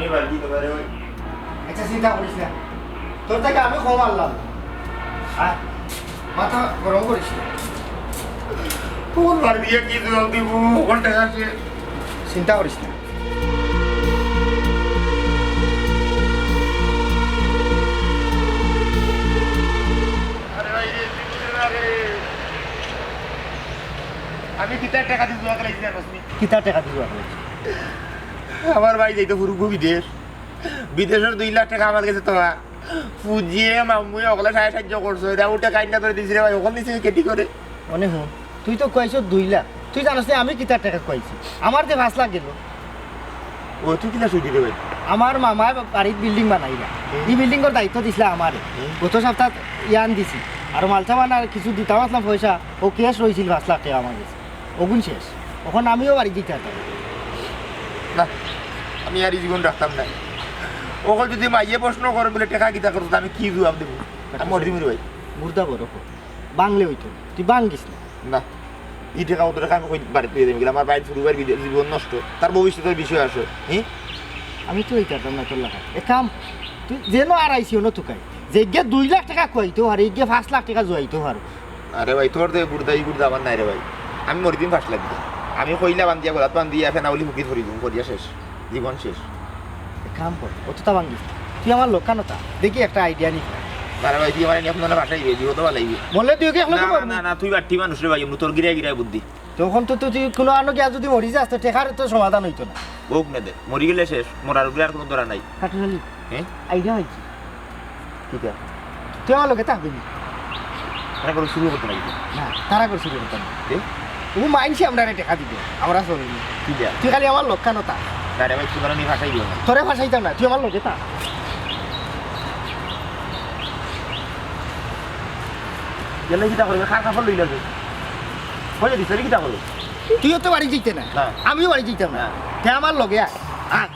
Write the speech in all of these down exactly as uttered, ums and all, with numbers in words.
আচ্ছা, চিন্তা করিস না, তোর থাকি আমি কম আনলাম। আর মাথা গরম করিস না। কোন বার দিয়া কি জবাব দিব? ওখান টাকা আছে। চিন্তা করিস না। আরে ভাই রে, দিবি না রে। আমি কিতার টাকা দি জুয়া খেলাইছি জানোস নি? কিতার টাকা দি জুয়া খেলাইছি? আমার ভাই যাইতো ফুরুগু বিদেশ। বিদেশর দুই লাখ টাকা আমার গেছে তো। ফুজিয়ে মামুয়ে অকলে সাড়ে সাহায্য করছে। এটা উঠে কাইন্না করে দিছি রে ভাই, ওখান দিছি কেটি করে। মনে হুন, তুই তো কইছস দুই লাখ। তুই জানোস নি আমি কিতার টাকা কইছি? আমার যে পাঁচ লাখ গেল। ও, তুই কিলা শুইলি রে ভাই? আমার মামায় বাড়িত বিল্ডিং বানাইরা। হুম। ই বিল্ডিংর দায়িত্ব দিছলা আমারে। হুম। গত সপ্তাহ ইয়ান দিছি। আর মালসা বানার কিছু দিতাম আছলাম পয়সা, ও ক্যাশ রইছিল পাঁচ লাখ টাকা আমার গেছে। ওগুন শেষ। অখন আমিও বাড়ি যাইতাম পারতাম না। না, আমি আর ই জীবন রাখতাম না। ওকে যদি মাইয়ে প্রশ্ন করে বলে, "টেকা কিতা করতো?" আমি কি জবাব দেবো? আমি মরি মরি ভাই। মুর্দা বড় কর। বাংলে অইতো না। তুই বাঙ্গিস না। না, ই টেকা অত টেকা আমি কই বাড়িত থুইয়া দিমু? আমার ভাইর ফুরু ভাইর বিদে-, জীবন নষ্ট, তার ভবিষ্যতের বিষয় আছে। হি? আমি তো অইতাম পারতাম না তোর লাগা। এক কাম, তুই যেন আর আইসি অনো তুকাই। যেগিয়ে দুই লাখ টাকা কইতো পারে, এগিয়ে পাঁচ লাখ টাকা জুয়াইতো পারে। আরে ভাই, তোর দে গুর্দা, ই গুর্দা আমার নাই রে ভাই। আমি মরি দিমু পাঁচ লাখ দি। আমি কইলা বান্ধিয়া, গলাত বান্ধিয়া, ফেনা বুলি ফুকি ধরি দিমু, করিয়া শেষ। জীবন শেষ। এক কাম কর, অতটা বাঙ্গিস না। তুই আমার লগে নতা। দেখি একটা আইডিয়া নি। আরে ভাই, তুই আমার নিয়ে আপনারা ভাষাই বে, বিপদ ভালাই বে। মরলে তুই কি এখন না, না, না, তুই বাট্টি মানুষ রে ভাই, এমনি তোর গিরায় গিরায় বুদ্ধি। তখন তো তুই কোনো আনো গিয়া যদি মরি যাস, তো টেকার তো সমাধান অইতো না। হোক না দে, মরি গেলে শেষ, মরার উপরে আর কোনো ধরা নাই। কাটুর আলী, হ্যাঁ? আইডিয়া অইছে। কিতা? তুই আমার লগে থাকবি নি? তারা করে শুরু করতে লাগবে। না, তারা করে শুরু করতাম না। এ? ও মাইনষে আমরারে টেকা দিবে, আমরা চলবি। কিতা? তুই খালি আমার লগে নতা। না রে ভাই, তুই মানে ভাষাই দিও না। তোরে ভাষাইতাম না, তুই আমার লগে থাক। গেলে কিতা করবে? খার কাপড় লইলা যে। হয়ে দিছে রে, কিতা করবে? তুইও তো বাড়ি যাইতে না। না। আমিও বাড়ি যাইতাম না। না। তে আমার লগে আয়। আয়।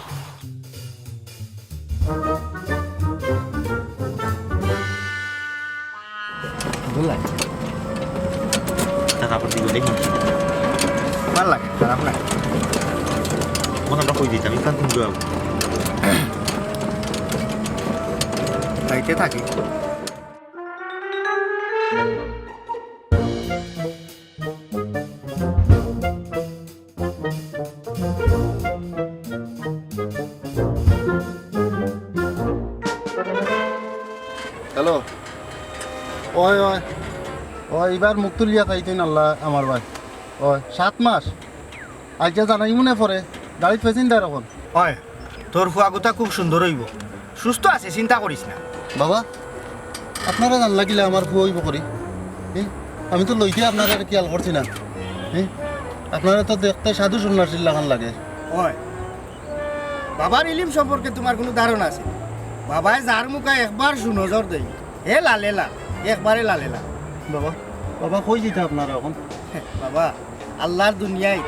ভালা লাগে। তা কাপড় দিব দেখি। ভালা লাগে, খারাপ না। মনে আমরা কই দিতাম, ইখান তুমি যাও। তাইতে থাকি। হ্যালো। ওই, ওই। ওই, ইবার মুখ তুলিয়া চাইতেন আল্লাহ আমার ভাই। ওই, সাত মাস। আইজা জানাই মনে পড়ে, গাড়িত passenger অখন। ওই, তোর ফুয়াগুতা খুব সুন্দর অইবো। সুস্থ আছে, চিন্তা করিস না। বাবা, আপনারা জানলা কিলা আমার ফুয়া অইবো করি? হি? আমি তো লইতে আপনারারে খেয়াল করছি না। হি? আপনারা তো দেখতে সাধু সন্ন্যাসীর লাখান লাগে। ওই, বাবার ইলিম সম্পর্কে তোমার কোনো ধারণা আছে? বাবায় যার মুখা একবার সুনজর দেই, হে লালে লাল, একবারে লালে লাল। বাবা, বাবা, কই যাইতা আপনারা অখন? বাবা, আল্লার দুনিয়াত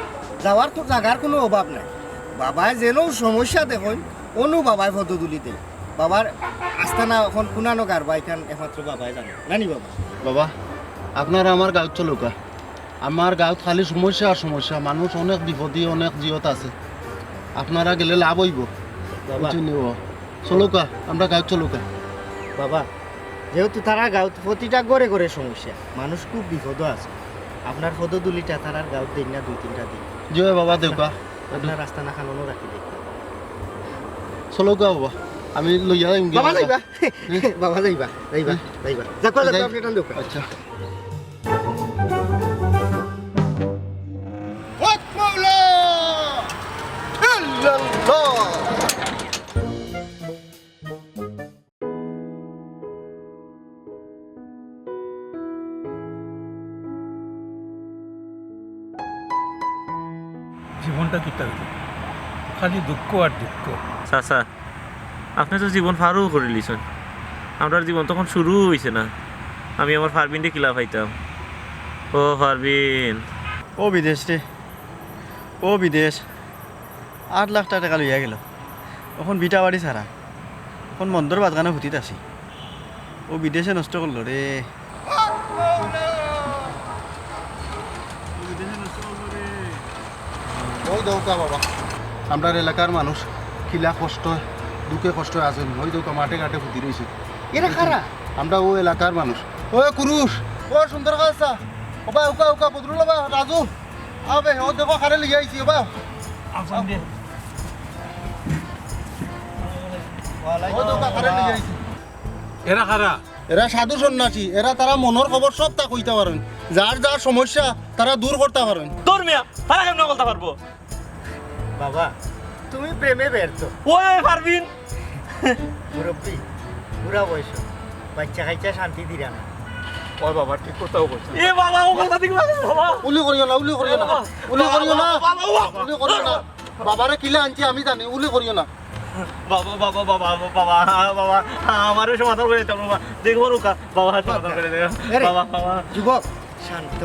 যাওয়ার তো জাগার কোনো অভাব নাই। বাবায় যেন সমস্যা দেখইন, অনো বাবায় পদধূলি দেইন। বাবার আস্তানা অখন কুনানো গারবা, ইখান একমাত্র বাবায় জানে। নানি বাবা? বাবা, আপনারা আমার গাঁওত চলউক্কা। আমার গাঁওত খালি সমস্যা আর সমস্যা, মানুষ অনেক বিপদি, অনেক জিয়ত আছে। আপনারা গেলে লাভ অইবো। বাবা। বুঝছইন নি বাবা? চলউক্কা, আমরা গাঁওত চলউক্কা। বাবা, যেহেতু তারা গাঁওত প্রতিটা ঘরে ঘরে সমস্যা, মানুষ খুব বিপদো আছে। আপনার পদধূলিটা তারার গাঁওত দেইন না দুই তিনটা দিন। জি অয় বাবা, দেউক্কা। আপনার আস্তানা খান অনো রাখি দেউক্কা। চলউক্কা বাবা, আমি লইয়া যাইমু গিয়া বাবা বাবা। যাইবা? হুম? বাবা যাইবা, যাইবা, হুম? যাইবা। যাউক্কা, যাউক্কা, যাই। আপনি টান দেউক্কা। আচ্ছা। হক মাওলা! ইল্লাল্লাহ! জীবনটা কিতা অইলো? খালি দুঃখ আর দুঃখ। চাচা, আপনে তো জীবন পারও করিলিছইন। আমরার জীবন তখন শুরুও অইছে না। আমি আমার পারবিনরে কিলা পাইতাম? ও পারবিন। ও বিদেশ রে, ও বিদেশ। আট লাখ টেকা লইয়া গেল। অখন ভিটা বাড়ি ছাড়া। অখন মন্দর বাদখানা হুতিত আছি। ও বিদেশে নষ্ট করলো রে। ও বিদেশে নষ্ট করলো রে। ওই দেউক্কা বাবা, আমরার এলাকার মানুষ কিলা কষ্ট, দুঃখে কষ্ট আছইন, অউ দেখউক্কা মাঠে ঘাটে হুতি রইছে। এরা কারা? আমরা অউ এলাকার মানুষ। ও কুরুশ, ও সুন্দর গাছা, ওবা উকা উকা বদরুল, ওবা রাজু, আবে, অউ দেখো কারে লইয়া আইছি, ওবা। ও দেখো কারে লইয়া আইছি। এরা কারা? এরা সাধু সন্ন্যাসী, এরা তারা মনর খবর সবতা কইতা পারইন, যার যার সমস্যা তারা দূর করতা পারইন। দূর মিয়া, তারা কেমনে বলতা পারবো? বাবা, তুমি প্রেমে ব্যর্থ। ওই, ওই, পারবিন। মুরব্বি, বুড়া বয়স, বাইচ্চা কাইচ্চা শান্তি দিরা না। ওই বাবা, ঠিক কথাউ কইছইন। এ বাবা, অউ কথা ঠিক মাতইন বাবা। উলি করিও না, উলি করিও না, উলি করিও না, বাবা, বাবা, বাবা। উলি করিও না। বাবারে কিলা আনছি আমি জানি, উলি করিও না। বাবা, বাবা, বাবা, বাবা, বাবা, আমারে সমাধান করি দিতা বাবা। দেখো রুকা, বাবা, সমাধান করি দেও। এরে, বাবা, বাবা। যুবক, শান্ত।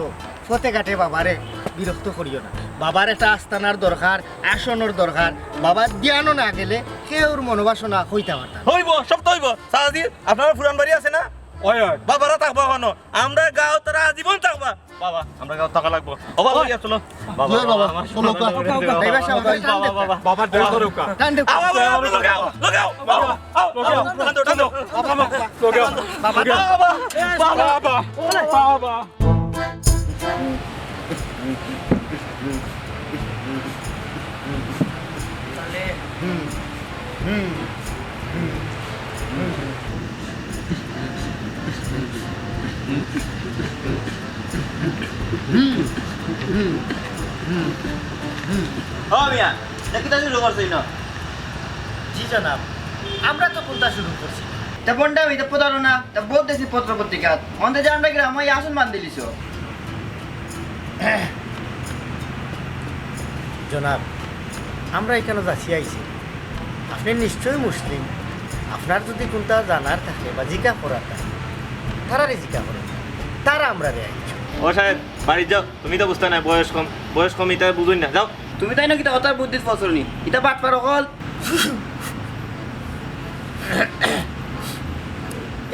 পথে ঘাটে বাবারে বিরক্ত করিও না। বাবার একটা আস্তানার দরকার, আসনর দরকার। বাবার ধ্যানো না গেলে কেউর মনোবাসনা কইতা পারতা না। অইবো, সবতা অইবো। চাচাজি, আপনারার পুরান বাড়ি আছে না? অয়, অয়। বাবারা থাকবা অনো। আমরার গাঁওত তারা আজীবন থাকবা। বাবা, আমরার গাঁওত থাকা লাগবো। ও বাবা, জি। ইয়া চলো। বাবা, জয় বাবা, বাবা, আমার চলো, সমাধান করে দেও। বাবা, বাবা, বাবা। বাবা, দয়া করো। টান দেও। বাবা, বাবা, বাবা, লগে আও, লগে আও, বাবা, আও, আও, লগে আও। টান দেও, টান দেও। বাবা, বাবা। লগে আও। বাবা, বাবা। বাবা, বাবা। বাবা। ও মিয়া, ইতা কিতা শুরু করছইন? জি জনাব, আমরা তো কুন্তা শুরু করছি না। ইতা ভন্ডামি, ইতা প্রতারণা, ইতা বহুত দেখছি পত্র পত্রিকাত। অন্তে যে আমরার গ্রামো ই আসন বান্ধিলিছো। জনাব, আমরা ইখানো যাচিয়া আইছি। আপনে নিশ্চয়ই মুসলিম। আপনার যুদি কুন্তা জানার থাকে বা জিকা করার থাকে, তারারে জিকা করইন। তারা আমরারে আইনছইন। ও সাহেব, বাড়িত যাও। তুমি তো বুঝতায় নায়, বয়স কম। বয়স কম, ইতা বুঝইন না। যাও। তুমি তাইন কিতা কথার বুদ্ধিত ফসরনি? ইতা বাটপার অকল।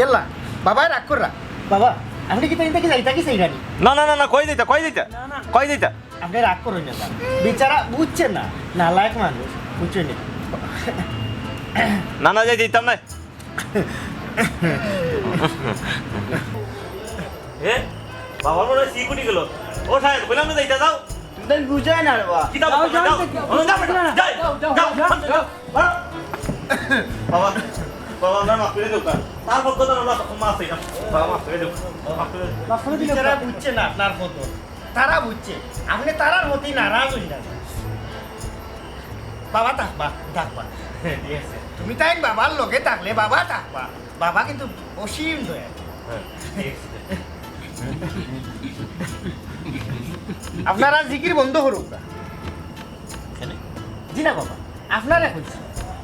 এলা, বাবায় রাগ কররা। বাবা, আপনে কিতা ইতা কি যাইতা কি চাইরানি? না, না, না, না, কই যাইতা, কই যাইতা? না, না। কই যাইতা? আপনে রাগ করইন না, বাবা। বেচারা বুঝছে না, নালায়েক মানুষ, বুঝছইন নি? না, না, যাই, যাইতাম নায়। এ, বাবার মনে অয় সিকুটি গেল। ও সাহেব, কইলাম না যাইতা, যাও। তুমি তাইন বুঝায় না রে বাবা। কিতা যাও, বলছো? যাও, যাও, যাও, যাও, যাও, যাও, যাও, যাও, যাও, যাও। যাও। বাবা, বাবা, আমরা মাফ করি দেউক্কা। তার পক্ষ তো আমরা মাফ চাইলাম। বাবা, মাফ করি দেউক্কা। মাফ করি দেউক্কা। বেচারা বুঝছে না আপনার কত। তারা বুঝছে। আপনে তারার প্রতি নারাজ অইরা। বাবা থাকবা, থাকবা। ঠিক আছে। তুমি তাইন বাবার লগে থাকলে বাবা থাকবা। বাবা কিন্তু অসীম দয়া। হ্যাঁ, ঠিক আছে। আপনারা জিকির বন্ধ করউক্কা। কেনে? জি না বাবা, আপনারে কইছি,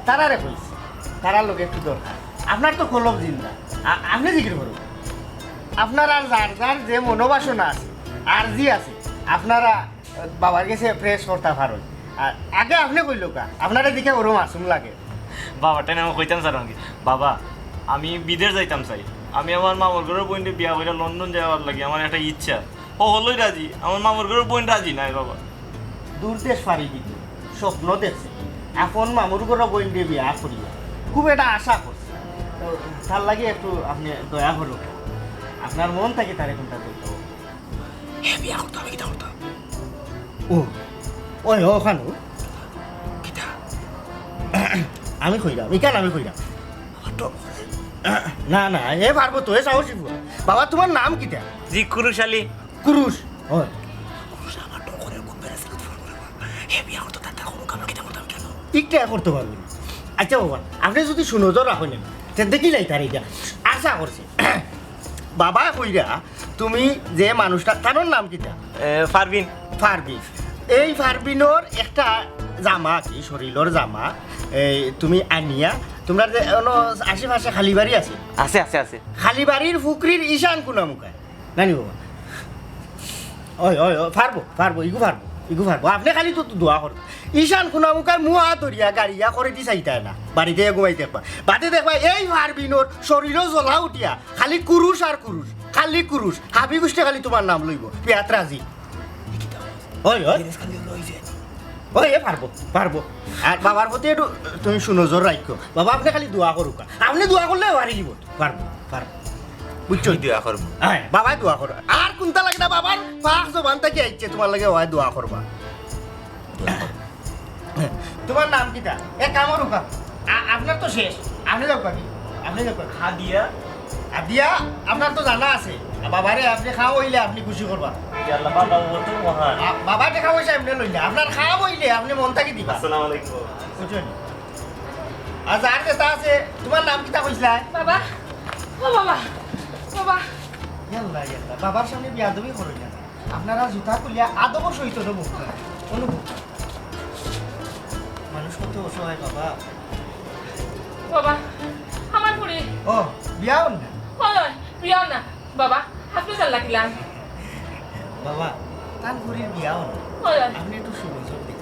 তারারে কইছি, তারার লগে একটু দরকার। আপনার তো কলব জিন্দা, আ-, আপনে জিকির করউক্কা। আপনারার যার যার যে মনোবাসনা আছে, আরজি আছে, আপনারা বাবার গেছে পেশ করতা পারইন। আর আগে আপনে কইলাউক্কা, আপনারে দেখিয়া বড় মাসুম লাগে। বাবা, তাইন আমি কইতাম চাইরাম কি? বাবা, আমি বিদেশ যাইতাম চাই। আমি আমার মামুর ঘরর বইনরে বিয়া করিয়া লন্ডন যাইবার লাগি আমার একটা ইচ্ছা। ও হলোই রাজি, আমার মামুর ঘরর বইন রাজি নায় বাবা। দূর দেশ পাড়ি দিতে স্বপ্ন দেখছে, আপন মামুর ঘরর বইনরে বিয়া করিয়া খুব একটা আশা করছে। তো তার লাগি একটু আপনে দয়া করউক্কা, আপনার মন থাকি তারে কুন্তা কইতা। হে বিয়া করতো, আমি কিতা করতাম? ও, ওই, ও, ওখানো। কিতা? আমি কইরাম, ইখান আমি কইরাম। আমার তো না, না, এ পারবো তো, এ সাহসী পুয়া। বাবা, তুমার নাম কিতা? জি, কুরুশ আলী। কুরুশ? অয়। কুরুশ আমার তো করে খুব বেড়া সিরিত ফোন করে। হে বিয়া করতো, তার, তার কোনো কাম কিতা করতাম কেনে? ইটা করতো পারবো না। আচ্ছা বাবা, আপনে যুদি সুনজর রাখইন না, তে দেখিলাই তার ইটা। আশা করছি। বাবা কইরা, তুমি যে মানুষটা, তার নাম কিতা? এ, পারভিন। পারভিন। এই পারভিনর একটা জামা কি, শরীলর জামা, এই তুমি আনিয়া, তুমরার যে অনো আশেপাশে খালি বাড়ি আছে? আছে, আছে, আছে। খালি বাড়ির ফুকরির ঈশান কুনামুখায়। জানি বাবা। ওই, ওই, ওই, পারবো, পারবো, ইগু পারবো, ইগু পারবো। আপনে খালি তো দোয়া করো। ঈশান কুনামুখায় মুয়া ধরিয়া গাড়িয়া করেদি চাইতায় না। বাড়িত গিয়া ঘুমাইতে দেখবা। বাদে দেখবা এই পারভিনর শরীলর জ্বলা উঠিয়া খালি কুরুশ আর কুরুশ, খালি কুরুশ। হাবি গুষ্টি খালি তুমার নাম লইবো। পেয়াত রাজি। ওই, ওই। খালি লই যে। ওই, এ পারবো, পারবো। আর বাবার প্রতি একটু তুমি সুনজর রাখো। বাবা, আপনে খালি দোয়া করুক্কা। আপনে দোয়া করলে পারি দিব। পারবো, পারবো। বুঝছো? আমি দোয়া করবো। হ্যাঁ, বাবায় দোয়া করো। আর কুন্তা লাগে না, বাবার পাক জবান থাকি আইছে, তুমার লাগি অয় দোয়া করবা। তুমার নাম কিতা? এ কামরুকা। আ-, আপনার তো শেষ। আপনে যাউক্কা কি? আপনে যাউক্কা কি? হাদিয়া। হাদিয়া, আপনার তো জানা আছে। বাবারে আপনে খাওয়াইলে আপনে খুশি করবা। ইয়া আল্লাহ, বাবা, ও তো মহান। আ, বাবা টেকা পয়সা এমনে লইন না। আপনার খাওয়াইলে আপনে মন থাকি দিবা। আসসালামু আলাইকুম। বুঝছইন? আর যার যেটা আছে, তুমার নাম কিতা কইছলায়? বাবা, ও বাবা, বাবা। ইয়াল্লা, ইয়াল্লা, বাবার সামনে বিয়াদবি করইন না। আপনারা জুতা খুলিয়া আদবর সহিত অনুভব করেন। অনুভব করেন। মানুষ কত অসহায় বাবা। বাবা, আমার ফুরি। ও, বিয়া অর না? অয়, অয়, বিয়া অর না। বাবা, আপনে চাল্লা কিলান? বাবা, তান ফুরির বিয়া অর না। অয়, অয়। আপনে একটু সুনজর দিন।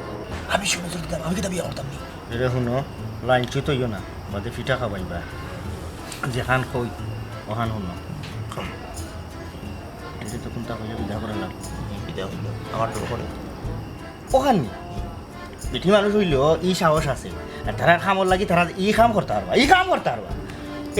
আমি সুনজর দিতাম, আমি কিতা বিয়া করতাম নি? এরে হুনো, লাঞ্ছিত অইও না, বাদে পিঠা খাবাইবা। যেখান কই, ওখান হুনো। এটা তো কুন্তা কইলে বিদায় করা লাগবো। বিদায় করা লাগবো। আমার তো করে। ওখান নি। বেটি মানুষ অইলেও ই সাহস আছে। আর তারার কামর লাগি তারা ই কাম করতা পারবা, ই কাম করতা পারবা।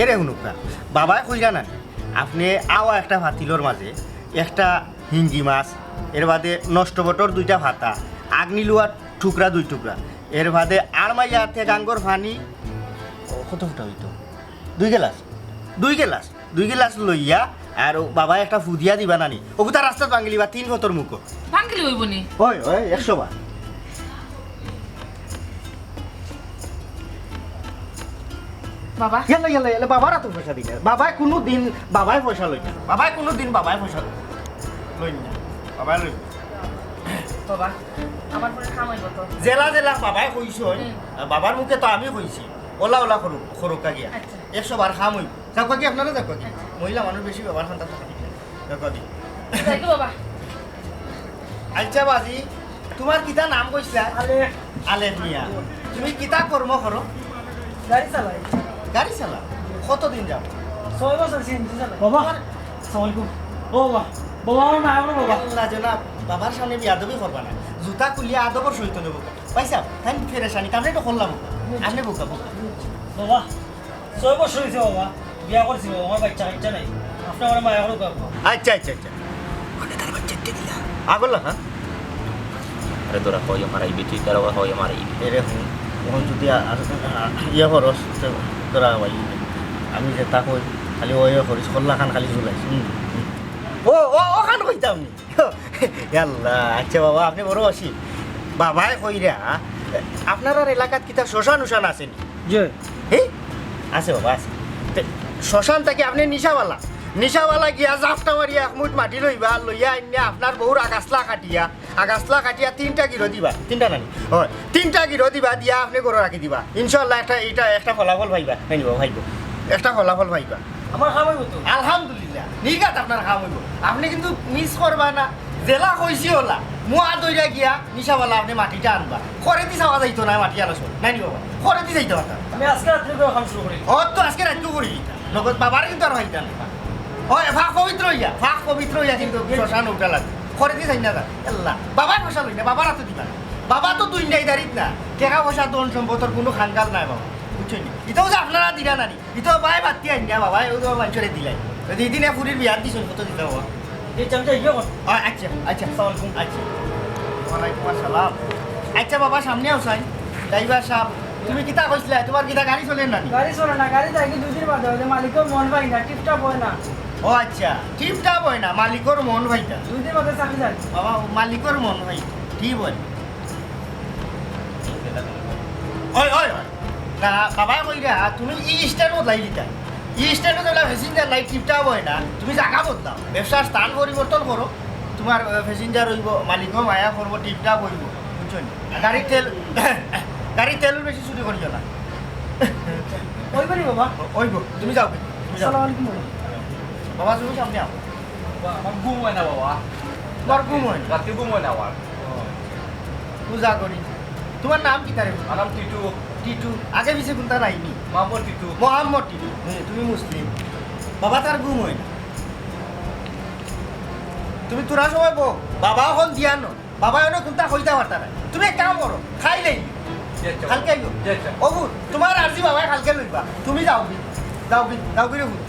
এরে হুনুক্কা, বাবায় কইরা না নি, আপনে আওয়া একটা পাতিলর মাঝে একটা হিঙ্গি মাছ, এর বাদে নষ্ট বটর দুইটা পাতা, আগনিলুয়ার টুকরা দুই টুকরা, এর বাদে আড়মাইয়া তে গাঙ্গর পানি, ও, কত ফুটা অইতো? দুই গেলাস, দুই গেলাস, দুই গেলাস লইয়া, আর ও বাবায় একটা ফু দিয়া দিবা না নি। ওগুতা রাস্তাত ভাঙ্গিলিবা, তিন ফতর মুখো। ভাঙ্গিলে অইবো নি? ওই, ওই, একশো বার। বাবা। ইয়াল্লা, ইয়াল্লা, ইয়াল্লা, বাবার আতো পয়সা দিলে। বাবায় কুনু দিন বাবায় পয়সা লইন না। বাবায় কুনু দিন বাবায় পয়সা লইন না। বাবায় লইন না। বাবা, আমার ফুরির কাম অইবো তো? যেলা যেলা বাবায় কইছইন, হুম। বাবার মুখে তো আমি কইছি। ওলা ওলা করুক, করুক্কা গিয়া। আচ্ছা। একশো বার কাম অইবো। যাউক্কা কি আপনারা যাউক্কা কি? আচ্ছা। মহিলা মানুষ বেশি ব্যবহার খান্তা থাকে। যাউক্কা কি? যাই গো বাবা। আচ্ছা বাজি, তুমার কিতা নাম কইছলায়? আলেফ। আলেফ মিয়া। তুমি কিতা কর্ম করো? গাড়ি চালাই। গাড়ি চালাও? কতদিন যাও? ছয় বছর সিএনজি চালাই। বাবা, আসসালামু আলাইকুম। ও বাবা, বাবা, আমার মায়া করো বাবা। আল্লাহ জনাব, বাবার সামনে বিয়াদবি করবা না। জুতা খুলিয়া আদবর সহিত নেব। ভাই সাহেব, তাই ফেরেশানি, তারপরে একটু করলাম। আপনে বউক্কা, বউক্কা। বাবা, ছয় বছর অইছে বাবা, বিয়া করছি বাবা, আমার বাইচ্চা কাইচ্চা নাই। আপনে আমারে মায়া করো বাবা। আচ্ছা, আচ্ছা, আচ্ছা। মানে তার বাইচ্চা দিলা। আগলা, হ্যাঁ? আরে তোরা কইও মারাইবি, তুই তারা কইও মারাইবি। এরে হুন, অখন যদি আ-, আ-, ইয়ে করস, তো তোরা ভাই, আমি যেতা কই, খালি ওই করিস, কল্লা খান খালি ঝুলাইস। হুম, হুম। ও, ও, ওখান কইতাম নি। ইয়াল্লা, আচ্ছা বাবা, আপনে বড় আছি। বাবায় কইরা, আপনারার এলাকাত কিতা শ্মশান উশান আছে নি? জি। হে? আছে বাবা, আছে। তে, শ্মশান থাকি আপনে নিশাবালা, নিশাবালা গিয়া জাফটা মারিয়া এক মুঠ মাটি লইবা, লইয়া আইন্না আপনার বউর আগাছলা কাটিয়া, আগাছলা কাটিয়া তিনটা গিরো দিবা, তিনটা নানি? হয়, তিনটা গিরো দিবা, দিয়া আপনে ঘরো রাখি দিবা। ইনশাআল্লাহ একটা, এটা একটা ফলাফল পাইবা, নানি বাবা, পাইবো। একটা ফলাফল পাইবা। আমার কাম অইবো তো? আলহামদুলিল্লাহ, নিঘাত আপনার কাম অইবো। আপনে কিন্তু মিস করবা না, যেলা কইছি ওলা, মুয়া দইরা গিয়া নিশাবালা আপনে মাটিটা আনবা। খরেদি চাওয়া যাইতো না মাটি আনা সব, নানি বাবা? খরেদি চাইতা পারতা। আমি আজকে রাত্রে করে কাম শুরু করি। ও তো আজকে রাইতকু করি দিতা। নগদ বাবারে কিন্তু আর পাইতা না। ও, এ ফাঁক পবিত্র অইয়া, ফাঁক পবিত্র অইয়া কিন্তু শ্মশান উঠা লাগে। খরেদি চাই না যা। আল্লাহ, বাবায় পয়সা লই না, বাবার আতো দিবা না। বাবা তো দুনিয়াদারিত না, টেকা পয়সা ধন সম্পদর কুনু খাঙ্গাল নাই বাবা, বুঝছইন নি? ইতাও যে আপনারা দিরা না নি, ইতাও বায় বাত্তি আইন না বাবা, ও তো মানষরে দিলাই। যদি ইদিনে ফুরির বিয়াত দিছইন, কত দিতা বাবা? এই চামচা ইয়ে কর। আ-, আচ্ছা, আচ্ছা। আসসালামু আলাইকুম। আচ্ছা। ওয়ালাইকুম আসসালাম। আচ্ছা বাবা, সামনে আও চাই। ড্রাইভার সাহেব, তুমি কিতা কইছলায়? তুমার কিতা গাড়ি চলের না নি? গাড়ি চলে না, গাড়ি যাই কি দুই দিন বাদে, অইলে মালিকর মন পাই না, টিপটপ অয় না। ও আচ্ছা, টিপটপ অয় না, মালিকর মন পাইতা। দুই দিন বাদে চাকরি যাই। বাবা, মালিকর মন পাই, ঠিক অয়। ওই, ওই, ওই। না, বাবায় কইরা, তুমি ই স্ট্যান্ড বদলাই দিতা। ই স্ট্যান্ডো যেলা প্যাসেঞ্জার নাই, টিপটপ অয় না। তুমি জাগা বদলাও, ব্যবসার স্থান পরিবর্তন করো। তুমার, আহ, প্যাসেঞ্জার অইবো, মালিকও মায়া করবো, টিপটপ অইবো, বুঝছো নি? আর গাড়ির তেল, গাড়ির তেল বেশি চুরি করিও না। অইবো নি বাবা? অইবো, তুমি যাও, তুমি যাও। আসসালামু আলাইকুম বাবা। বাবা, তুমি সামনে আও। বাবা, আমার ঘুম অয় না বাবা। তুমার ঘুম অয় না? রাতে ঘুম অয় না আমার। পূজা করি। তুমার নাম কিতা রে? আমার নাম টিটু। টিটু। আগে পিছে কুনতা নাই নি? মোহাম্মদ টিটু। মোহাম্মদ টিটু। হুম, তুমি মুসলিম। বাবা তার ঘুম অয় না। তুমি থুড়া সময় বও। বাবা অখন দিয়া নয়। বাবায় অনো কুনতা কইতা পারতা নায়। তুমি এক কাম করো, কাইল আইও। জি আচ্ছা। কালকে আইও। জি আচ্ছা। অবু, তুমার আরজি বাবায় কালকে লইবা। তুমি যাওগি, যাওগি, যাওগি রে পুত।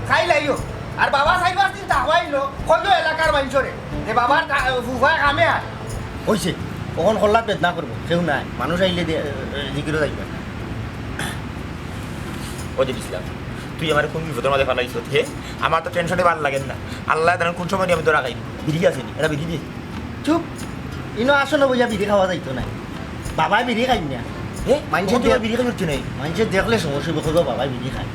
কাইল আইও। আর বাবা চাইর পাঁচ দিন থাকবা অইলো, কইও এলাকার মানষরে যে বাবার তা-, ফুফা কামে আর। অইছে, অখন কল্লাত বেদনা করবো, কেউ নাই। মানুষ আইলে দে-, জিকিরো যাইবা। ও যে ইসলাম, তুই আমারে কুন বিপদর মাঝে ফালাইছস, হে? আমার তো টেনশনে ভালা লাগের না। আল্লায় জানইন কুন সময় আমি ধরা খাই। বিড়ি আছে নি? এটা বিড়ি দে। চুপ। ইনো আসনো বইয়া বিড়ি খাওয়া যাইতো নায়। বাবায় বিড়ি খাইন না। হে? মানষে অখন তো দেখ-, বিড়ি খাই উঠছে নাই। মানষে দেখলে সমস্যা অইবো, কইবো বাবায় বিড়ি খাইন।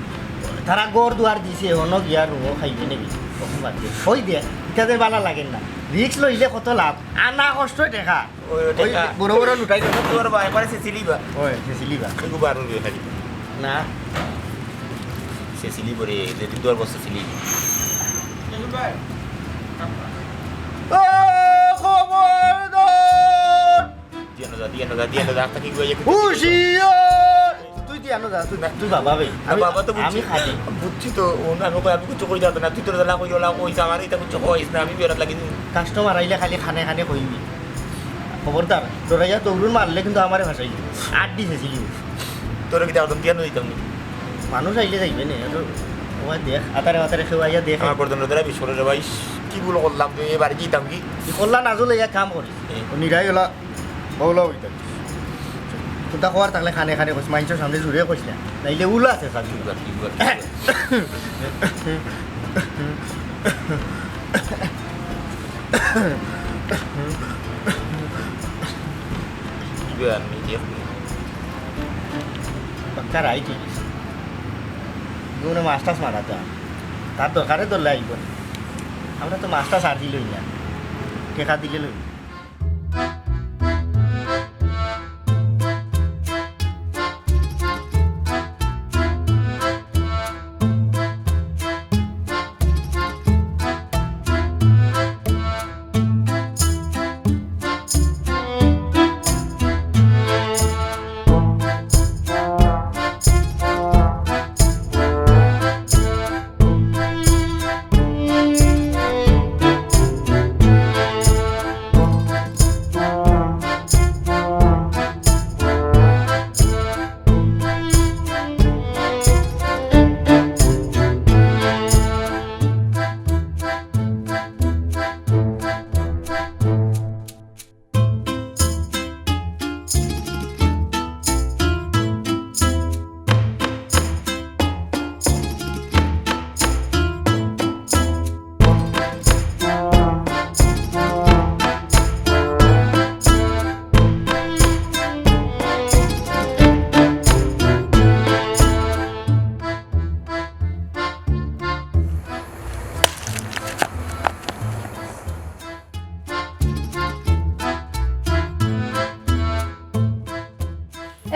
তারা ঘর দুয়ার দিছে, অনো গিয়া রুমো খাইবে নি। অখন বাদ দে। অই দে, ইতা যে ভালা লাগের না। রিস্ক লইলে কত লাভ। আনা কষ্ট টেকা। ওই, ওই ওই টেকা। বড় বড় লুটাই দেন। তোর ভাই, একবারে সিসিলি বা। ওই, সিসিলি বা। এগু বার অইবে খালি। না। সিসিলি বরে, যেদিন তোর বস সিসিলি। ও, খবরদার! দিয়া না যা, দিয়া না যা, দিয়া না যা, আস্তা কি গো, ইয়ে কি হুঁশিয়ার! তুই দিয়া না যা, তুই, না। তুই বাবা বে। না, আমি, বাবা তো বুঝছি। আমি খাদি। বুঝছি তো, ও না, আমি কই, আমি কিচ্ছু কই যাতো না, তুই তোর জ্বালা কই, ওলা কই, আমার ইতা কিচ্ছু কইস না, আমি বেড়াত লাগি দিন। কাস্টমার আইলে খালি খানে খানে কইবি। খবরদার, ডরাইয়া তৌরুর মারলে কিন্তু আমারে ভাসাইলি। আড্ডি ছেছিলি। তোরে কিতা করতাম, দিয়া না দিতাম নি। মানুষ আইলে যাইবে নে, একটু ওই দেখ, আতারে আতারে কেউ আইয়া দেখ। আমার গর্দন ধরে বিষ করে রে ভাই, কি ভুল করলাম, তুই এ বাড়ি দিতাম কি? ই কল্লা নাজুল ইয়া কাম করিস। এ। ও নিরাই ওলা, ওলা হইতা। কুনতা কওয়ার থাকলে খানে খানে কইস, মানষর সামনে জুরে কইস না। নাইলে উলা আছে সাথে। কি বার, কি বার, কি বার। কি বার, আমি দেখি। পাক্কা রাইট অই গেছে। ইগুনে মাছ টাছ মারা তো আর। তার দরকারে ধরলে আইবো না। আমরা তো মাছ টাছ আর দিলই না। টেকা দিলে লই।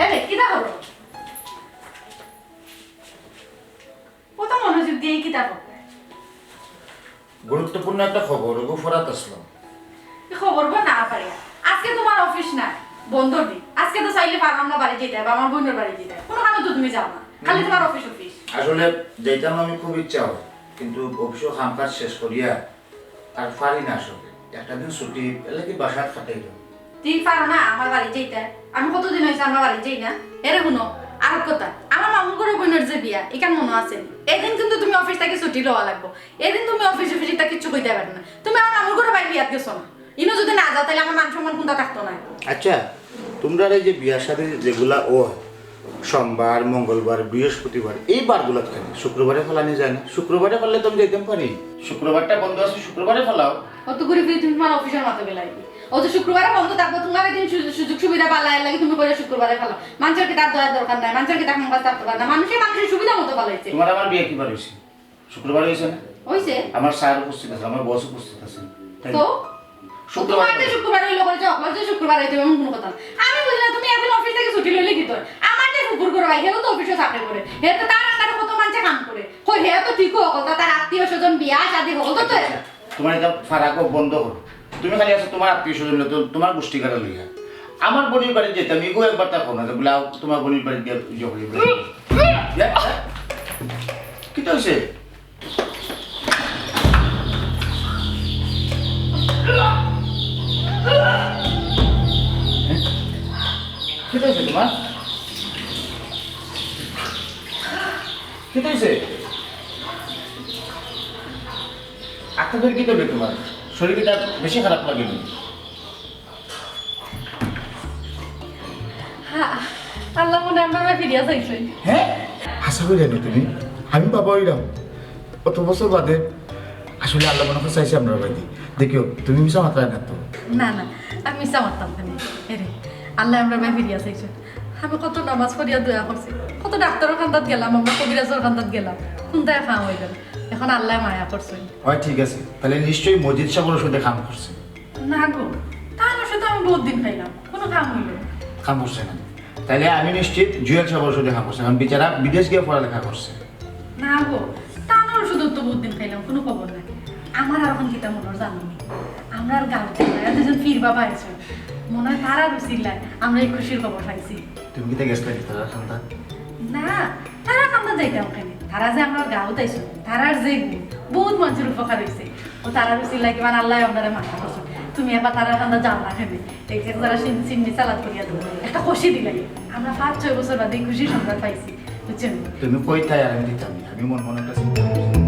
এরে, কিতা খবর? কত মনোযোগ দিয়া কিতা খবর? গুরুত্বপূর্ণ একটা খবর, ওগু ফরাত আসলাম। এই খবর গো না পারিয়া। আজকে তুমার অফিস নাই, বন্ধর দিন। আজকে তো চাইলে পারো আমরার বাড়ি যাইতায় বা আমার বইনর বাড়ি যাইতায়। কুনু কামে তো তুমি যাও না, খালি তুমার অফিস, অফিস। আসলে যাইতাম আমি খুব ইচ্ছা অয়, কিন্তু অফিসো কাম কাজ শেষ করিয়া আর পারি না আসলে। একটা দিন ছুটি, এরলাগি বাসাত কাটাইলাম। তুমি পারো না আমার বাড়ি যাইতায়? আমি কতদিন অইছে আমরার বাড়ি যাই না। এরে হুনো, আরক কথা, আমার মামুর ঘরর বইনর যে বিয়া, ইখান মনো আছে নি? এদিন কিন্তু তুমি অফিস থাকি ছুটি লওয়া লাগবো। এদিন তুমি অফিস অফিস ইতা কিচ্ছু কইতায় পারো না। তুমি আমার মামুর ঘরর ভাইর বিয়াত গেছো না। ইনো যুদি না যাও, তাইলে আমার মান সম্মান কুনতা থাকতো নায়। আচ্ছা, তুমরার এই যে বিয়া শাদী যেগুলা অয়, সোমবার, মঙ্গলবার, বৃহস্পতিবার, এই বারগুলাত কেনে? শুক্রবারে ফালানি যায় না? শুক্রবারে ফাললে তো আমি যাইতাম পারি। শুক্রবারটা বন্ধ আছে, শুক্রবারে ফালাও। অত ঘুরি ফিরি তুমি তুমার অফিসর মাতো গেলায়। ও তো শুক্রবারে বন্ধ থাকবো, তুমার এদিন সুযোগ সুবিধা ভালা, এরলাগি তুমি কইরায় শুক্রবাররে ফালাও। মানষর কিতা দয়ার দরকার নাই, মানষর কিতা কাম কাজ থাকতো পারে না, মানষে মানষর সুবিধা মতো ফালাইছে। তুমার আমার বিয়া কিবার অইছে? শুক্রবারে অইছে না? অইছে। আমার স্যার উপস্থিত আছে, আমার বস উপস্থিত আছে। তাই তো? শুক্রবারে তুমার যে শুক্রবারে অইলো কইছো, অকল যে শুক্রবারে অইতো এমন কুনু কথা না। আমি বুঝি না, তুমি এদিন অফিস থাকি ছুটি লইলে কিতা অয়? আমার যে ফুফুর ঘরর ভাই, হেও তো অফিসো চাকরি করে, হে তো তার under-এ কত মানষে কাম করে। কই, হে তো ঠিকউ অকল, তার আত্মীয় স্বজন, বিয়া শাদী অকল তো, তো আচ্ছা, আচ্ছা। তুমার ইতা ফারাক বন্ধ করো। তুমি খালি আছো তুমার আত্মীয় স্বজন লইয়া, তো তুমার গুষ্টি গাড়া লইয়া। আমার বইনর বাড়িত যাইতাম, ইগু একবার তা কও না যে বুলে, "আও, তুমার বইনর বাড়িত গিয়া ইয়ে করি।" ইয়া, ইয়া। কিতা অইছে? কি হয়েছে তোমার? কি হয়েছে? আত্মা ধরে কি করবে তোমার? শরীরটা বেশি খারাপ লাগেনি? হ্যাঁ, আল্লাহ মনে হয় আমরা ফিরিয়া চাইছি। হ্যাঁ? আশা করি জানো তুমি, আমি বাবা হইলাম অত বছর বাদে। আসলে আল্লাহ মনে হয় চাইছে আমরা ভাই। দেখিও, তুমি মিছা মাত্রায় না তো? না, না, আমি মিছা মারতাম কেনে? এরে, আল্লাহ আমরা ভাই ফিরিয়া চাইছে। আমি কত নামাজ পড়িয়া দোয়া করছি, কত ডাক্তারর কান্দাত গেলাম, আমরা কবিরাজর কান্দাত গেলাম, কোনটায় কাম হইল না। এখন আল্লাহ মায়া করছেন। হয়, ঠিক আছে, তাহলে নিশ্চয়ই মজিদ সাহেবের ওষুধে কাম করছে। না গো, তার ওষুধ আমি বহুত দিন খাইলাম, কোনো কাম হইল না। কাম করছে না? তাহলে আমি নিশ্চিত জুয়েল সাহেবের ওষুধে কাম করছে, কারণ বেচারা বিদেশ গিয়ে পড়ালেখা করছে। না গো, তার ওষুধ তো বহুত দিন খাইলাম, কোনো খবর নাই। আমার আর এখন কিতা মনে হয় জানো নি? আমরার গাঁওত দুজন পীর বাবা আছে, মনে হয় তারার উসিলায় আমরা এই খুশির খবর পাইছি। তুমি কিতা গেছলা নি তারার কান্দাত? না, তারার কান্দাত যাইতাম কেনে? তারা যে আমরার গাঁওত আইছে, তারার যে গুণ, বহুত মানুষের উপকার হইছে। ও তারার উসিলায় কিমান আল্লাহ আপনারে মায়া করছে। তুমি এবার তারার কান্দাত যাও না কেনে? এক এক যারা সিন-, সিন্নি সালাদ করিয়া দেবো। একটা খুশি দিলাই। আমরা পাঁচ ছয় বছর বাদে এই খুশি সংবাদ পাইছি। বুঝছেন? তুমি কইতায় আর আমি দিতাম না। আমি মন মনে একটা চিন্তা করছি।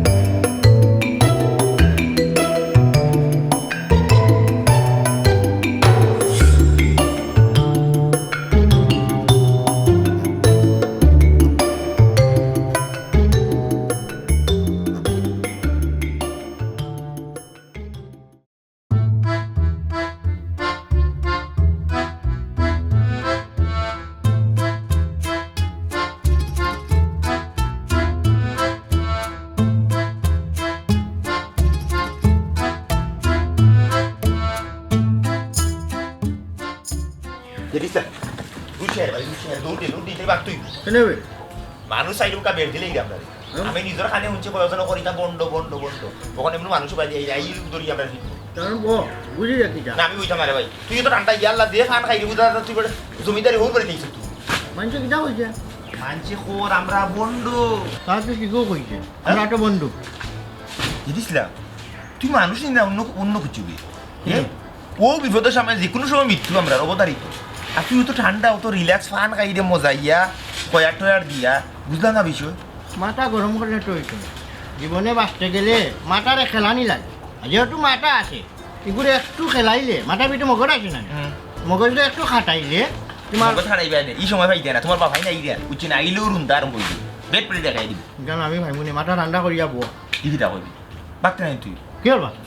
দেখিস না? দুই চার বার, দুই চার, দৌড় দে, দৌড় দে, ইতারে বাদ তুই। কেনে বে? মানুষ আইলে উকা বের দিলে ইরা আমরা। হুম। আমি নিজের কানে শুনছি কয়েকজন করি তা বন্ড, বন্ড, বন্ড। ওখানে এমনি মানুষ উবাই দিয়ে, এই, এই দৌড়ি আমরা ফিরবো। কারণ ব-, বুঝি রাখি যা। না, আমি বুঝতাম না রে ভাই। তুই তো টানটা ইয়া আল্লাহ দিয়ে খান খাই রে, বুঝা যাচ্ছে তুই বলে জমিদারি হোক করে দিয়েছিস তুই। মানুষে কিতা কইছে? মানছে খোর, আমরা বন্ড। তার তো কি কেউ কইছে? হ্যাঁ? আমরা তো বন্ড। বুঝিস না? তুই মানুষ নি না, অন্য, অন্য কিছু কি? এ? হুম। ও বিপদের সময় যে কোনো সময় মৃত্যু আমরা অবতারিত। আর তুই অত ঠান্ডা, অত relax, ফান খাই রে মজা ইয়া, কয়ার টয়ার দিয়া, বুঝলাম না বিষয়। মাথা গরম করলে তো হইতো না। জীবনে বাঁচতে গেলে মাথারে খেলানি লাগে। আর যেহেতু মাথা আছে, এগুলো একটু খেলাইলে, মাথার ভিতরে মগজ আছে না? হুম। মগজটা একটু খাটাইলে, তোমার মগজ খাটাইবে না, এই সময় পাইতে না, তোমার বাবাই নাই রে, উঠছি না, আইলেও রুন্দা আরম্ভ হইবে, বেড পেটে দেখাই দিবে। জানো, আমি ভাই মনে মাথা ঠান্ডা করিয়া বো। কি কিতা করবি? বাঁচতে নাই তুই। কি হল বাঁচতে?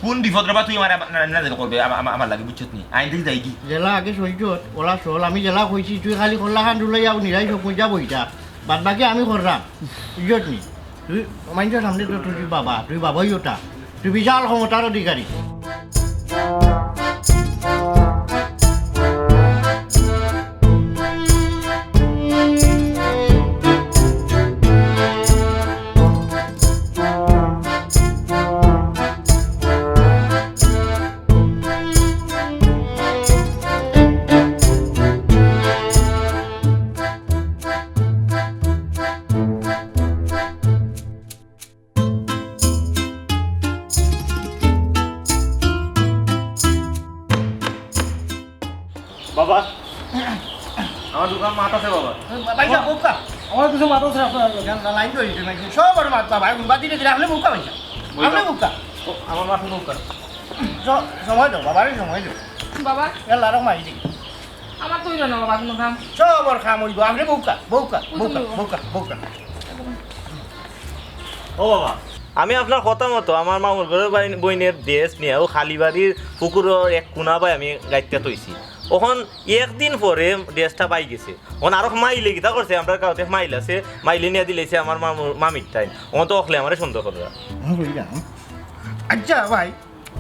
কোন বিপদ রে বা তুই আমার, আমার, না, না, না, করবে, আমা-, আমা-, আমার লাগে, বুঝছত নি? আইন থেকে যাই কি? জেলা আগে সইছত, ওলা চল, আমি জেলা কইছি, তুই খালি কল্লা খান রুলাই যাও, নিরাই সব কই যাবো এটা। বাদ বাকি আমি করলাম, বুঝছত নি? তুই মাইনষর সামনে তো তুই বাবা, তুই বাবাই ওটা, তুই বিশাল ক্ষমতার অধিকারী। বাবা, আমার দোকান মাত আছে বাবা। ভাই সাহেব, হুক্কা। আমার কিছু মাত আছে আপনার দোকান। না, লাইন তো হইছে নাকি? সব আর মাত বাবা, এখন বাদ দিলে দিলে আপনি হুক্কা ভাই সাহেব। আপনি হুক্কা। ও, আমার মাত হুক্কা। স-, সময় দাও বাবা, আরে সময় দাও। বাবা। এ লারক মারি দিই। আমার তো হইল না বাবা, কোনো কাম। সব আর কাম হইব, আপনি হুক্কা, হুক্কা, হুক্কা, হুক্কা, হুক্কা। ও বাবা, আমি আপনার কথা মতো আমার মামুর ঘরের বাই-, বইনের ড্রেস নিয়া ও খালিবাড়ির পুকুরর এক কোনা বায় আমি গাইত্যা থইছি। অখন একদিন পরে ড্রেসটা পাই গেছে। অখন আরো মাইলে কিতা করছে, আমরার গাঁওত এক মাইল আছে, মাইলে নিয়া দিলাইছে আমার মামুর, মামির টাইম। অখন তো অখলে আমারে সন্দেহ কররা। আমি কইলাম, আচ্ছা ভাই,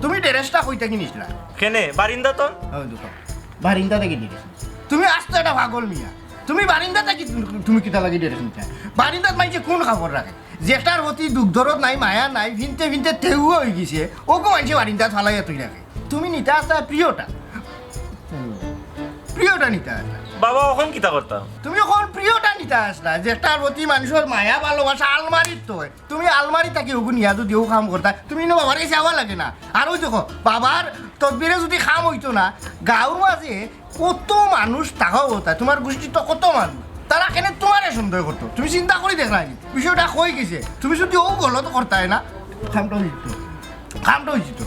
তুমি ড্রেসটা কই থাকি নিছলা? কেনে? বারিন্দা তো। ও, দেখো, বারিন্দা থাকি ড্রেস। তুমি আস্ত একটা পাগল মিয়া। তুমি বারিন্দা থাকি তুমি কিতা লাগি ড্রেস নিতা? বারিন্দাত মাইনষে কোন কাপড় রাখে? যেটার প্রতি দুখ দরদ নাই, মায়া নাই, ফিনতে ফিনতে তেহুয়া অইগেছে, ওগু মাইনষে বারিন্দাত ফালাইয়া থই রাখে। তুমি নিতা আস্তা প্রিয়টা। প্রিয়টা নিতা আস্তা। বাবা, অখন কিতা করতাম? তুমি অখন প্রিয়টা নিতা আছলা, যেটার প্রতি মানুষর মায়া ভালোবাসা আলমারিত থয়। তুমি আলমারি থাকি ওগু নিয়া যদি ও কাম করতা, তুমি ইনো বাবারে চাওয়া লাগে না। আর ওই দেখো, বাবার তদবিরে যদি কাম অইতো না, গাঁওর মাঝে কত মানুষ থাকা কথা, তুমার গুষ্টিত কত মানুষ, তারা কেনে তুমারে সন্দেহ করতো? তুমি চিন্তা করি দেখলায়নি বিষয়টা? কই গেছে? তুমি যদি ও গলত করতায় না, কামটা অইতো, কামটা অইতো।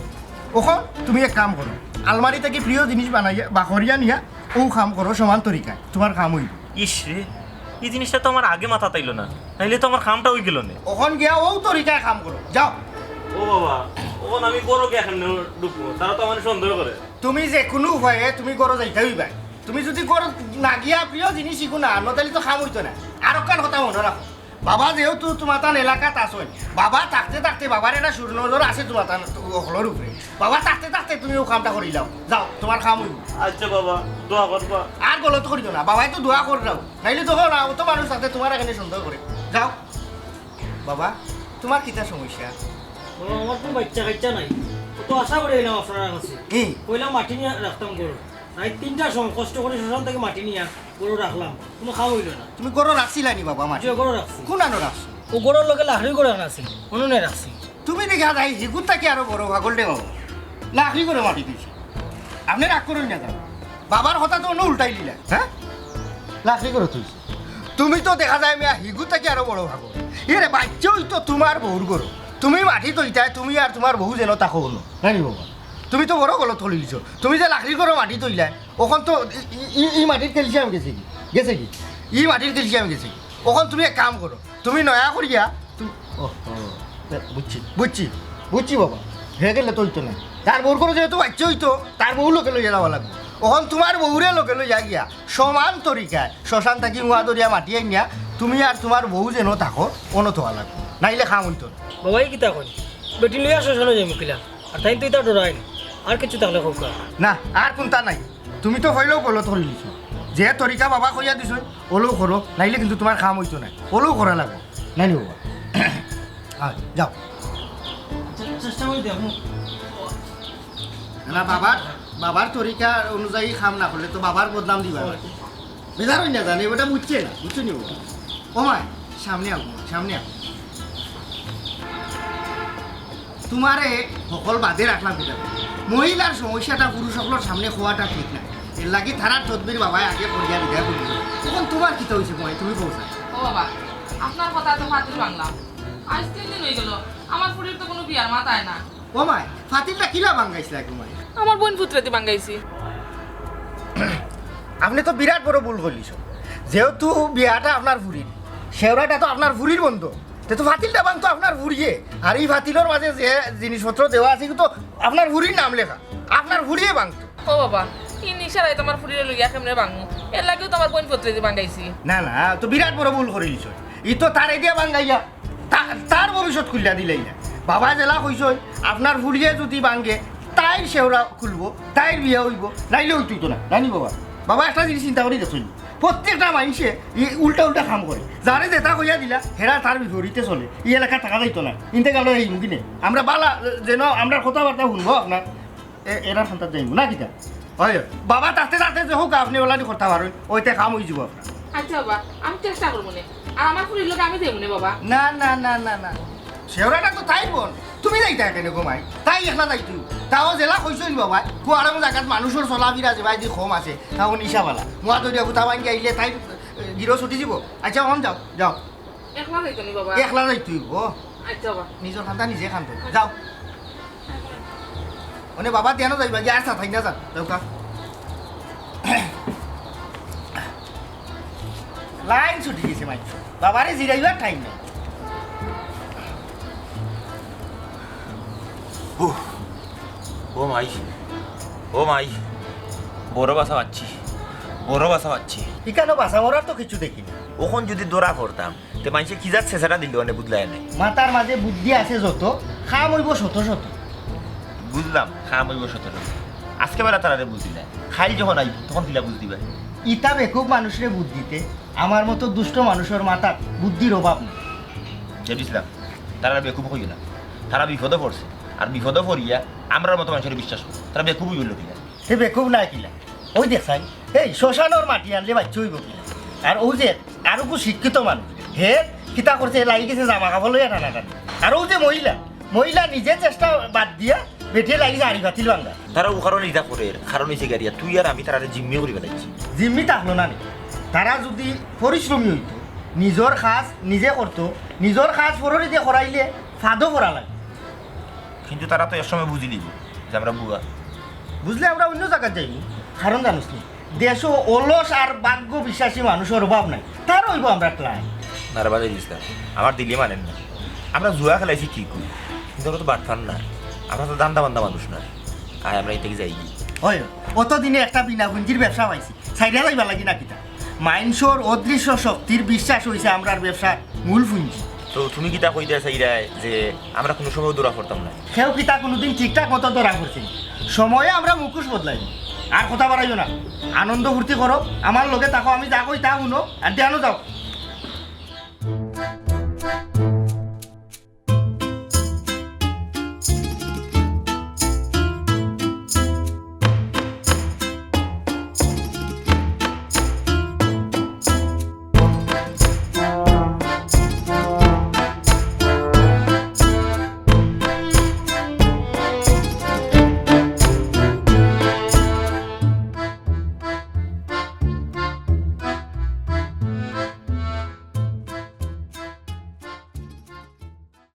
অখন তুমি এক কাম করো, আলমারি থাকি প্রিয় জিনিস বানাইয়া বা করিয়া নিয়া ও কাম করো সমান তরিকায়, তুমার কাম অইবো। ইস রে, ই জিনিসটা তো আমার আগে মাথাত আইলো না, নাইলে তো আমার কামটা অই গেলো নে। অখন গিয়া ও তরিকায় কাম করো, যাও। ও বাবা, অখন আমি ঘরো গিয়া কেমনে ঢুকবো? তারা তো আমারে সন্দেহ করে। তুমি যে কুনু উপায়ে তুমি ঘরো যাইতায় অইবায়। তুমি যদি ঘরো না গিয়া প্রিয় জিনিস ইগু না আনো, তাইলে তো কাম অইতো না। আর একখান কথা মনো রাখো, বাবা যেহেতু তুমাতান এলাকাত আছইন, বাবা থাকতে থাকতে, বাবার একটা সুনজর আছে তুমাতান হকলর উপরে। বাবা থাকতে থাকতে তুমি ও কামটা করিলাও, যাও, তুমার কাম অইবো। আচ্ছা বাবা, দোয়া করবা। আর গলত করিও না, বাবায় তো দোয়া কররাও, নাইলে তো অয় না, অত মানুষ থাকতে তুমার এখানে সন্দেহ করে। যাও বাবা, তুমার কিতা সমস্যা? বাবা, আমার তো বাচ্চা কাচ্চা নাই, অত আশা করি আইলাম আপনার কাছে। হুম। কইলাম মাটি নিয়া রাখতাম ঘরো। রাইত তিনটার সময় কষ্ট করি শ্মশান থাকি মাটি নিয়া ঘরো রাখলাম, কুনু কাম অইলো না। তুমি ঘরো রাখছিলায়নি বাবা মাটি? জি, ঘরো রাখছি। কুনানো রাখছো? ও ঘরর লগে লাকড়ির ঘর আনা আছিল, অনো নিয়া রাখছি। তুমি দেখা যায় হিগুর থাকি আরো বড় পাগল রে বাবা। লাকড়ির ঘরো মাটি থইছো। আপনে রাগ করইন না যান। বাবার কথা তো অনো উল্টাই দিলা, হ্যাঁ? লাকড়ির ঘরো থইছো। তুমি তো দেখা যায় মিয়া হিগুর থাকি আরো বড় পাগল। এরে বাচ্চা অইতো তুমার বউর ঘরো। তুমি মাটি থইতায়, তুমি আর তুমার বউ যেন থাকো অনো। নানি বাবা? তুমি তো বড় গলত করি দিছো। তুমি যে লাকড়ির ঘরো মাটি থইলায়, অখন তো ই, ই, ই, ই মাটির ক্যালসিয়াম গেছে গি? গেছে গি? ই মাটির ক্যালসিয়াম গেছে গি? অখন তুমি এক কাম করো, তুমি নয়া করিয়া, তুমি, ও, ও, বুঝছি, বুঝছি, বুঝছি বাবা। হে গেলে তো অইতো না। তার বউর ঘরো যেহেতু বাচ্চা অইতো, তার বউ লগে লইয়া যাওয়া লাগবো। অখন তুমার বউরে লগে লইয়া গিয়া সমান তরিকায় শ্মশান থাকি উয়া ধরিয়া মাটি আনিয়া তুমি আর তুমার বউ যেন থাকো, অনো থওয়া লাগবো, নাইলে কাম অইতো না। বাবা, ই কিতা কইন? বেটি লইয়া শ্মশানো যাইমু কিলা? আর তাইন তো ইতা ডরাইন। আর কিছু থাকলে কউক্কা। না, আর কুন্তা নাই। তুমি তো অইলেও গলত করি দিছো। যে তরিকা বাবা কইয়া দিছইন, অলাউ করো, নাইলে কিন্তু তুমার কাম অইতো নায়। অলাউ করা লাগবো। নানি বাবা? আয়, যাও। চে-, চেষ্টা করি দেখমু। না, বাবার, বাবার তরিকা অনুযায়ী কাম না করলে তো বাবার বদনাম দিবা। বেজার অইন না জানে, অটা বুঝছে না, বুঝছো নি বাবা? ও মাই, সামনে আও, সামনে আও। তুমারে হকল বাদে রাখলাম কিতা? মহিলার সমস্যাটা পুরুষ হকলর সামনে কওয়াটা ঠিক না। এরলাগি তারার তদবির বাবায় আগে করিয়া বিদায় করি দিল। অখন তুমার কিতা অইছে কও, তুমি কও চাই। ও বাবা, আপনার কথায় তো ফাতিল ভাঙলাম। আইজ তিন দিন অইগেলো, আমার ফুরির তো কুনু বিয়ার মাত আয় না। ও মাই, ফাতিলটা কিলা ভাঙাইছলায় গো মাই? আমার বইন ফুতরেদি ভাঙাইছি। আপনে তো বিরাট বড় ভুল করিলিছইন। যেহেতু বিয়াটা আপনার ফুরির, শেওরাটা তো আপনার ফুরির বন্দো, তে তো ফাতিলটা ভাঙতো আপনার ফুরিয়ে। আর ই ফাতিলর মাঝে যে জিনিসপত্র দেওয়া আছে, ইগু তো আপনার ফুরির নাম লেখা, আপনার ফুরিয়ে ভাঙতো। ও বাবা, ই নিশা রাইত আমার ফুরিরে লইয়া কেমনে ভাঙমু? এরলাগিউ তো আমার বইন ফুতরেদি ভাঙাইছি। না, না, তো বিরাট বড় ভুল করিলিছইন। ই তো তারে দিয়া ভাঙাইয়া তা-, তার ভবিষ্যৎ খুলিয়া দিলাইলা। বাবায় যেলা কইছইন, আপনার ফুরিয়ে যদি ভাঙে, তাইর শেওরা খুলবো, তাইর বিয়া অইবো, নাইলে অইতই তো না, নানি বাবা? বাবা, একটা জিনিস চিন্তা করি দেখছইন, প্রত্যেকটা মাইনষে ই উল্টা উল্টা কাম করে। যারে যেটা কইয়া দিলা, হেরা তার বিপরীতে চলে। ই এলাকাত থাকা যাইতো না, ইন্তেকাল অইয়া যাইমু কিনে। আমরা বালা, যেন আমরার কথাবার্তা হুনবো আপনার, এ-, এরার খান্দাত যাইমু না কিতা? অয়, বাবা থাকতে থাকতে যে হউক আপনে অলাদি করতা পারইন, অইতে কাম অইযিবো আপনার। আচ্ছা বাবা, আমি চেষ্টা করমু নে। আর আমার ফুরির লগে আমি যাইমু নে বাবা। না, না, না, না, না। শেওরাটা তো তাইর বইন, তুমি যাইতায় কেনে গো মাই? তাই একলা যাইতো। তাও যেলা কইছইন বাবা, কুয়ারাম জাগাত মানুষর চলাফিরা যেবায়দি কম আছে, তাও নিশাবালা। মুয়া ধরিয়া গুতা ভাঙ্গি আইলে তাইর, এ, গিরো ছুটি যিবো। আচ্ছা, অখন যাও, যাও। একলা যাইতো নি বাবা? একলা যাইতো অইবো। আচ্ছা বাবা। নিজর খান্দা নিজে খান্দো। যাও। অনে বাবা দিয়ানো যাইবা, গিয়া আর সাতাই না যান। যাও কা। লাইন ছুটি গেছে মাই। বাবারে জিরাইবার টাইম নাই। উহ, ও মাই, ও মাই, বড় বাসা পাচ্ছি, বড় বাসা পাচ্ছি। ইকানো বাসা মরার তো কিছু দেখি না। অখন যদি ধরা পড়তাম, তে মাইনষে কি জাত ছেঁচাটা দিল, মানে বুঝলায় নাই। মাথার মাঝে বুদ্ধি আছে যত, কাম অইবো শত শত। বুঝলাম, কাম অইবো শত শত। আজকে বেলা তারারে বুঝ দিলায়, কাইল যখন আইবো, তখন কিলা বুঝ দিবায়? ইতা বেকুব মানুষরে বুঝ দিতে আমার মতো দুষ্ট মানুষর মাথাত বুদ্ধির অভাব নাই। বুঝলাম, তারা বেকুব কইও না, তারা বিপদো পড়ছে, আর বিপদো পড়িয়া আমরার মতো মাইনষরে বিশ্বাস করে, তারা বেকুব অইলো কিলা? হে বেকুব নায় কিলা? ওই দেখ সাই, এই শ্মশানর মাটি আনলে বাচ্চা অইবো কিলা? আর অউ যে আরোগু শিক্ষিত মানুষ, হে কিতা করছে, লাগি গেছে জামা কাপড় লইয়া টানাটানি। আর অউ যে মহিলা, মহিলা নিজে চেষ্টা বাদ দিয়া বেটিয়ে লাগিছে আড়ি বাতিল ভাঙ্গা। তারা অউ কারণে ইতা করের, কারণ অইছে গিয়া তুই আর আমি তারারে জিম্মি করি ফালাইছি। জিম্মি থাকলো না নি? তারা যুদি পরিশ্রমী অইতো, নিজর কাজ নিজে করতো, নিজর কাজ পররে দিয়া করাইলে ফাদো করা লাগে। কিন্তু তারা তো এক সময় বুঝি নিবো যে আমরা বুয়া। বুঝলে আমরা অইন্য জাগাত যাইমু। কারণ জানোস নি, দেশো অলস আর ভাগ্য বিশ্বাসী মানুষর অভাব নাই, তার অইবো আমরা ক্লায়েন্ট। না রে বাদ দিস না, আমার দিলে মানের না। আমরা জুয়া খেলাইছি ঠিক অই, কিন্তু আমরা তো বাটপার না, আমরা তো ধান্দা বান্দা মানুষ না। আয় আমরা ইতা থাকি যাই। অয়, অত দিনে একটা বিনা পুঞ্জির ব্যবসা পাইছি, ছাইড়া যাইবার লাগি না কিতা? মাইনষর অদৃশ্য শক্তির বিশ্বাস অইছে আমরার ব্যবসার মূল পুঞ্জি। তো তুমি কিতা কইতায় চাইরায় যে আমরা কুনু সময় ধরা পড়তাম না? কেউ কিতা কুনুদিন ঠিকঠাক মতো ধরা পড়ছে? সময়ে আমরা মুখোশ বদলাই। আর কথা বাড়াইও না, আনন্দ ফুর্তি করো, আমার লগে থাকো, আমি যা কই তা হুনো, আর ধ্যানো যাও।